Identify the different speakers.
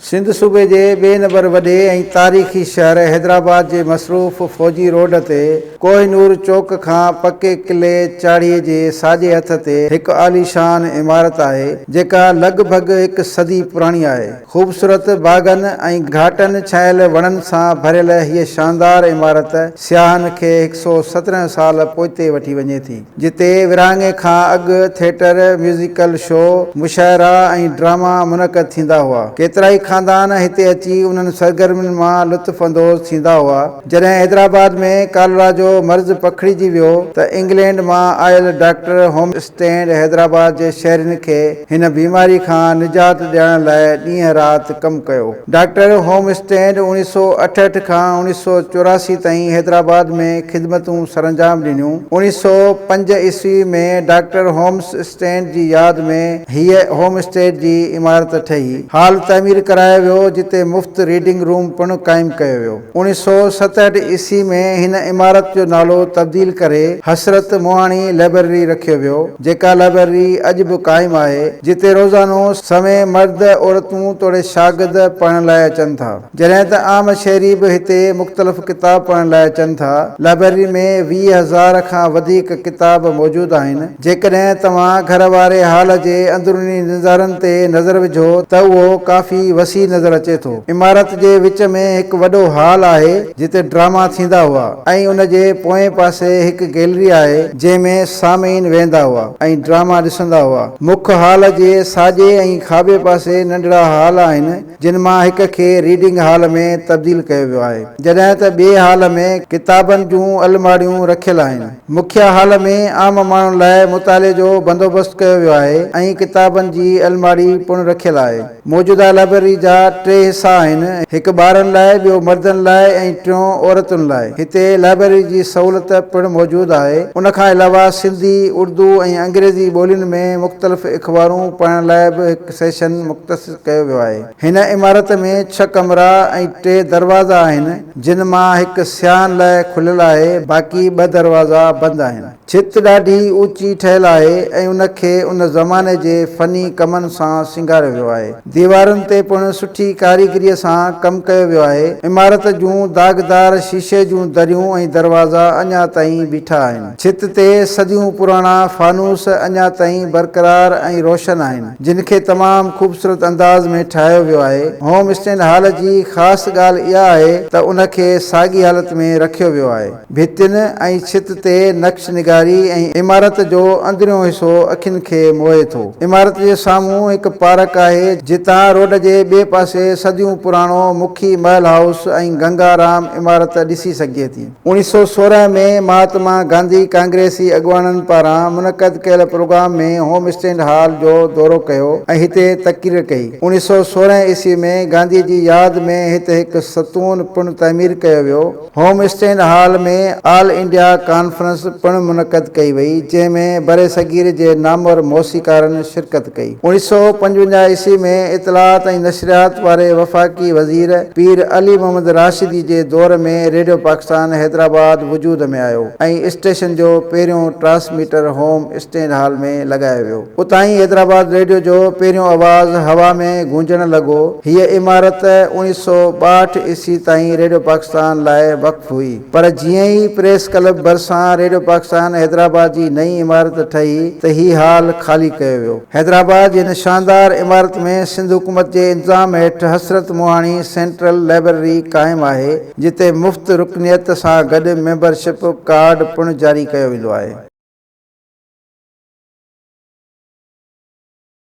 Speaker 1: سنڌ صوبي جي ٻئي نمبر وڏي ۽ تاريخي شهر حيدرآباد جي مصروف فوجي روڊ تي ڪوهه نور چوڪ کان پڪي قلعي چاڙهي جي ساڄي هٿ تي هڪ عاليشان عمارت آهي، جيڪا لڳ ڀڳ هڪ صدي پراڻي آهي. خوبصورت باغن ۽ گهاٽن ڇانيل وڻن سان ڀريل هيء شاندار عمارت سياحن کي هڪ سئو 17 سال پوئتي وٺي وڃي ٿي. جتي ورهاڱي کان اڳ ٿيٽر، ميوزيڪل شو، مشاعرا ۽ ڊراما منعقد ٿيندا هئا. ڪيترائي خاندان هتي اچي انهن سرگرمين مان لطف اندوز ٿيندا هئا. جڏهن حيدرآباد ۾ ڪالرا جو مرض پکڙجي ويو ته انگلينڊ مان آيل ڊاڪٽر هوم اسٽينڊ حيدرآباد جي شهرين کي هن بيماري کان نجات ڏيارڻ لاء ڏينهن رات ڪم ڪيو. ڊاڪٽر هوم اسٽينڊ اوڻيھ سئو اٺهٺ کان اوڻيھ سئو 84 تائين حيدرآباد ۾ خدمتون سرانجام ڏنيون. اوڻيھ سئو پنج عيسوي ۾ ڊاڪٽر هومس اسٽينڊ جي ياد ۾ هيء هوم اسٽيڊ جي عمارت ٺهي. هال تعمير ڪرايو ويو جتي مفت ريڊنگ روم پڻ قائم ڪيو ويو. اوڻيھ سئو ستهٺ عيسوي ۾ هن عمارت جو نالو تبديل ڪري حسرت موهاڻي لئبرري رکيو ويو. جيڪا لائبرري اڄ به قائم آهي، جتي روزانو سوين مرد، عورتون توڙي شاگرد پڙهڻ لاء اچن ٿا. جڏهن ته عام شهري به هتي مختلف ڪتاب پڙهڻ لاء اچن ٿا. لائبرري ۾ 20 هزار کان وڌيڪ ڪتاب موجود آهن. جيڪڏهن توهان گهر واري هال جي اندروني نظارن تي نظر وجهو ته اهو ڪافي وسيع نظر اچي ٿو. عمارت جي وچ ۾ هڪ وڏو هال آهي، جتي ڊراما ٿيندا هئا ۽ ان جي پوئين پاسي هڪ گيلري آهي، جنهن ۾ سامعين ويهندا هئا ۽ ڊراما ڏسندا هئا. مک هال جي ساڄي ۽ کاٻي پاسي ننڍڙا هال آهن، جن مان هڪ کي ريڊنگ هال ۾ تبديل ڪيو ويو آهي، جڏهن ته ٻئي هال ۾ ڪتابن جون الماڙيون رکيل آهن. مکيه هال ۾ عام ماڻهن لاء مطالعي جو بندوبست ڪيو ويو آهي ۽ ڪتابن جي الماڙي پڻ رکيل آهي. موجوده لائبرري جا ٽي حصا آهن، هڪ ٻارن لاء، ٻيو مردن لاء ۽ ٽيون عورتن لاء. هتي لائبرري جي سهولت پڻ موجود آهي. ان کان علاوه سنڌي، اردو ۽ انگريزي ٻولين ۾ مختلف اخبارون پڙهڻ لاء به هڪ سيشن مختص ڪيو ويو آهي. هن عمارت ۾ ڇهه ڪمرا ۽ ٽي دروازا آهن، جن مان هڪ سياحن لاء کليل آهي، باقي ٻه دروازا بند آهن. ڇت ڏاڍي اوچي ٺهيل آهي ۽ ان کي ان زماني جي فني ڪمن سان سينگاريو ويو آهي. ديوارن تي پڻ سٺي ڪاريگريء سان ڪم ڪيو ويو آهي. عمارت جون داغدار شيشي جون دريون ۽ دروازا اڃا تائين بيٺا آهن. ڇت تي صديون پراڻا فانوس اڃا تائين برقرار ۽ روشن آهن، جن کي تمام خوبصورت انداز ۾ ٺاهيو ويو آهي. هوم اسٽينڊ هال جي خاص ڳالهه اها آهي ته ان کي ساڳي حالت ۾ رکيو ويو آهي. ڀتين ۽ ڇت تي نقش نگاري ۽ عمارت جو اندريون حصو اکين کي موهي ٿو. عمارت جي سامهون هڪ پارڪ آهي، جتان روڊ جي ٻئي پاسي صديون پراڻو مکي محل هائوس ۽ گنگا رام عمارت ڏسي سگهجي ٿي. 1916 ۾ مهاتما گانڌي ڪانگريسي اڳواڻن پاران منعقد ڪيل پروگرام ۾ هوم اسٽينڊ هال جو دورو ڪيو ۽ هتي تقرير ڪئي. 1916 عيسوي ۾ گانڌي جي ياد ۾ هت هڪ ستون پڻ تعمير ڪيو ويو. Home stand hall ۾ all India conference پڻ منعقد ڪئي وئي، جنهن ۾ برصغير جي نامور موسيقارن شرڪت ڪئي. 1955 عيسوي ۾ اطلاعات ۽ نشريات واري وفاقي وزير پير علي محمد راشدي جي دور ۾ ريڊيو پاڪستان حيدرآباد وجود ۾ آيو ۽ اسٽيشن جو پهريون ٽرانسميٽر هوم اسٽينڊ هال ۾ لڳايو ويو. اتان ئي حيدرآباد ريڊيو جو پهريون آواز هوا ۾ گونجڻ لڳو. هيء عمارت اوڻيھ سئو ٻاهٺ عيسوي تائين ريڊيو پاڪستان لاء وقف هئي، پر جيئن ئي پريس ڪلب ڀرسان ريڊيو پاڪستان حيدرآباد جي نئين عمارت ٺهي ته هي هال خالي ڪيو ويو. حيدرآباد جي هن شاندار عمارت ۾ سنڌ حڪومت جي انتظام هيٺ حسرت موهاڻي سينٽرل لئبرري قائم آهي، جتي مفت رڪنيت سان گڏ ميمبرشپ ڪارڊ پڻ جاري ڪيو ويندو آهي.